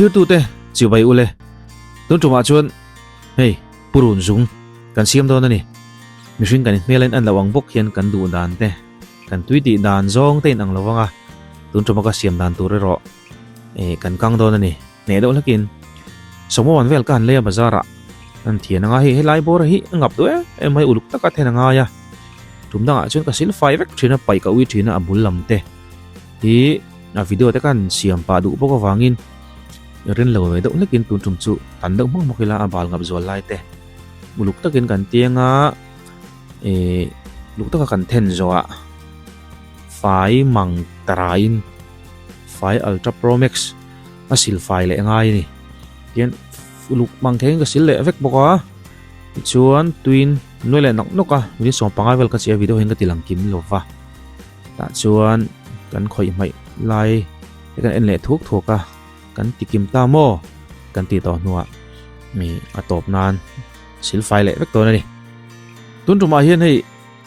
Thirtute chibai ule tun tumah chuan hei purun zung kan siam dawn a ni. Mihring kan hmel in an lo ang bawk hian kan duh dan te kan tui tih dan zawng te in ang lo vang a, tun tuma ka siam dan tur erawh eh kan kang dawn a ni. Hneh deuh hlakin Sawmawan vel ka han lei a bazar ah an thian anga hei helai bawr hi a ngap duh em em mai uluk taka then a ngai a, tum dangah chuan ka sil fai vek thin a paih ka ui thin a a bul lam te hi a video te khan siam pah duh bawk avangin rin lo ve deuh hlekin tun tum chu tan deuh hmang hmawk ila a bal ngap zual lai te uluk takin kan tiang a eh uluk taka kan then zawh ah fai mang tarain fai ultra pro max a sil fai leh ngai a ni tian uluk mang theihin ka sil leh vek bawk a tichuan tuin nuai leh nawk nawk a minute 15 vel ka cheh a video hian ka ti lang kim lo va tah chuan kan khawih hmaih lai te kan en leh thuak thuak a kan ti kim ta maw kan tih tawh hnuah mi a tawp nan sil fai leh vek dawn a ni tun tumah hian hei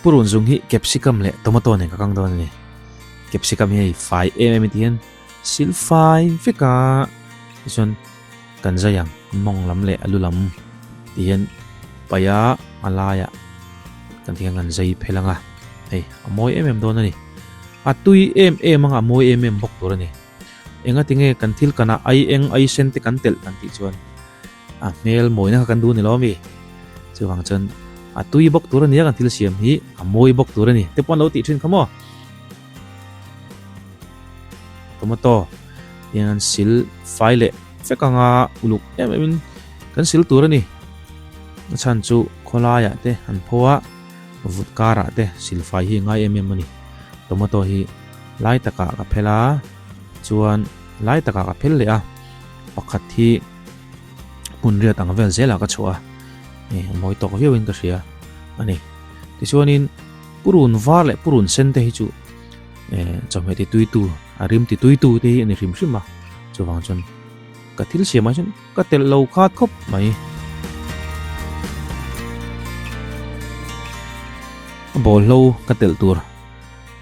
purun zung hi capsicum leh tomato nen ka kang dawn a ni capsicum hi hei fai em em ti hian sil fai vek a tichuan kan zai ang mawng lam leh a lu lam ti hian paih a a laiah kan ti hian kan zai phel ang a hei a mawi em em dawn a ni a tui em em anga a mawi em em bawk tur a ni enga tinge kan thil kana ai eng ai sen te kan telh kan tih chuan a hmel mawina kha kan duh a ni lo ami chuvang chuan a tui bawk tur a ni a kan thil siam hi a mawi bawk tur a ni te pawh an lo tih thin kha maw. Tomato hian an sil fai leh vek anga uluk em em in kan sil tur a ni a chhan chu khawlaiah te an pho a vut karah te sil fai hi a ngai em em a ni tomato hi lai takah ka phel a chuan lai takah ka phel leh a pakhat hi hmun riat ang vel zelah ka chhuah a a mawi tawk viau in ka hria a ni tichuanin. Purun var leh purun sen te hi chu eh chawhmeh ti tui tu a rim ti tui tu te hi a ni hrim hrim a chuvang chuan ka thil siam ah chuan ka telh lo khat khawp mai. A bawlhlo ka telh tur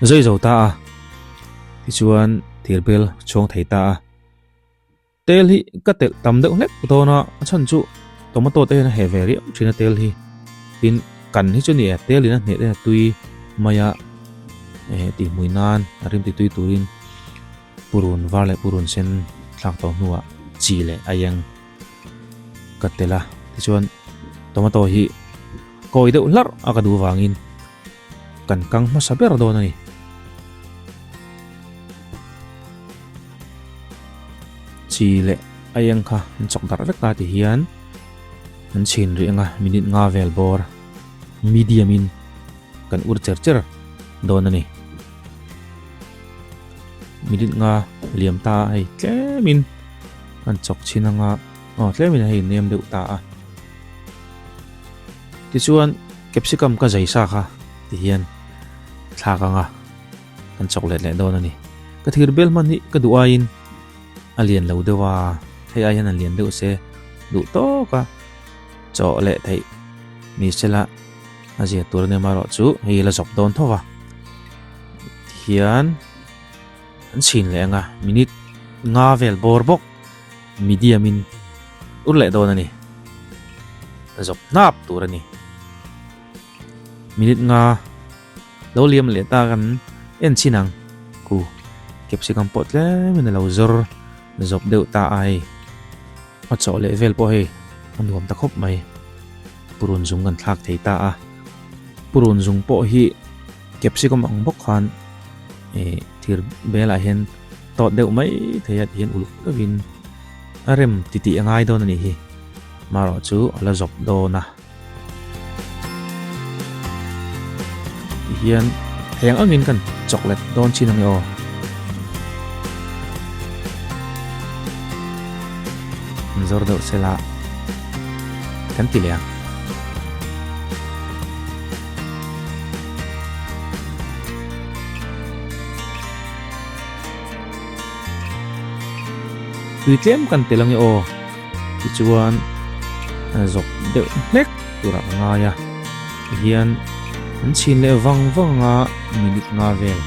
zai zo ta a tichuan thirbel chhuang thei ta a. Tel hi ka telh tam deuh hlek dawn a, a chhan chu tomato te hian a heh ve riau thin a tel hi. Tin, kan hi chu ni e, tel in a hneh te tui mai a eh tih hmui nan a rim ti tui turin purun var leh purun sen thlak tawh hnuah chi leh a eng ka telh a. Tichuan tomato hi kawi deuh hlarh a ka duh vangin kan kang hmasa ber dawn a ni. Chi leh a eng kha an chawk darh vek ta ti hian an chhin rih anga minute nga vel bawr medium in kan ur cher cher dawn a ni. Minute nga liam ta a hei tlem in an chawk chhin anga aw tlem in hei nem deuh ta a. Tichuan capsicum ka zai sa kha ti hian thlak anga. Kan chawk let leh dawn a ni. Ka thir bel hman hi ka duh aiin a lian lo deuh a, hei ai hian a lian deuh se duh tawk a chawh leh theih ni sela a zia tur a nia amaherawh chu hei la zawp dawn tho va. Tihian an chhin leh ang a, minute nga vel bawr bawk medium in ur leh dawn a ni. Zawp hnap tur a ni. Minute nga. Lo liam leh ta kan en chin ang ku capsicum pawh tlem in a lo zawr zawp deuh ta a hei a chawh leh vel pawh hei a nuam ta khawp mai purun zung kan thlak thei ta a purun zung pawh hi capsicum ang bawk khan ih thir belah hian tawt deuh mai thei a tihian uluk deuhin a rem titih a ngai dawn a nih hi marawh chu a la zawp dawn a. Tihian heng angin kan chocolate dawn chin ange aw. An zawr deuh sela kan ti leh ang. Tui tlem kan tel ange aw. Tichuan zawk deuh hlek turah ka ngai a tihian an chhin leh vang vang a minute nga vel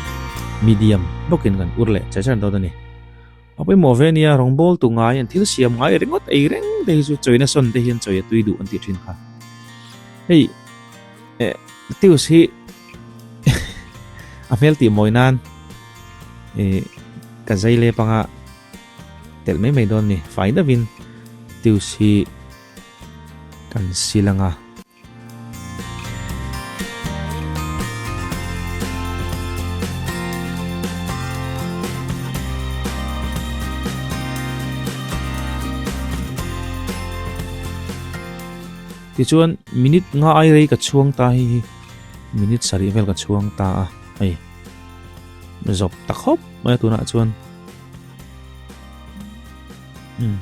medium bawkin kan ur leh char char dawn a ni. A pawimawh ve nia, rawngbawltu ngai an thil siam ngai ringawt ei reng te hi chu chawina sawn te hian chawi a tui duh an tih thin kha. Hei eh Tius hi a hmel tih mawi nan eh ka zai lep anga telh mai mai dawn ni fai deuhin Tius hi kan sil anga. Tichuan minute nga ai rei ka chhuang ta hei hi minute sarih vel ka chhuang ta a hei zawp ta khawp mai a tunah chuan umm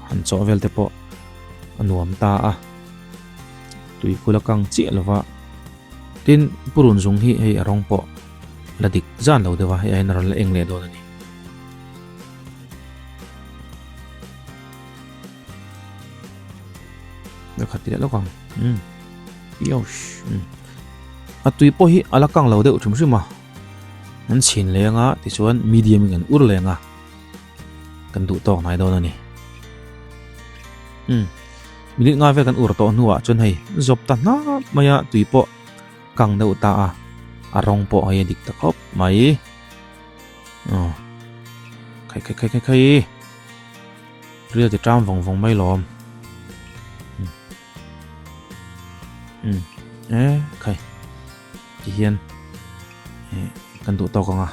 han chawh vel te pawh a nuam ta a tui kul a kang chiah lo va tin purun zung hi hei a rawng pawh la dik zan lo deuh a hei aiin a rawn la eng leh dawn a ni. Ka khat leh lawk ang umm yosh umm a tui pawh hi a la kang lo deuh hrim hrim a an chhin leh anga tichuan medium in an ur leh anga kan duh tawk hnai dawn a ni umm minute nga vel kan ur tawh hnuah chuan hei zawp ta hnap mai a tui pawh kang deuh ta a a rawng pawh hei a dik ta khawp mai aw khai khai khai khai khai. Ril ti ṭam vawng vawng mai lawm. Umm e khai ti hian kan duh tawk ang a.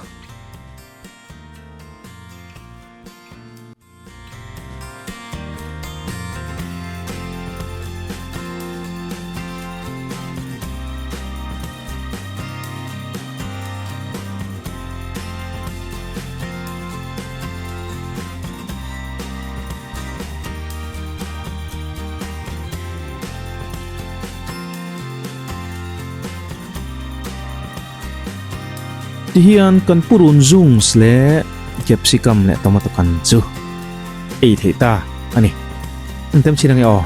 Tihian kan purun zungs leh capsicum leh tomato kan chu ei theih ta a ni. An tem chin ange aw.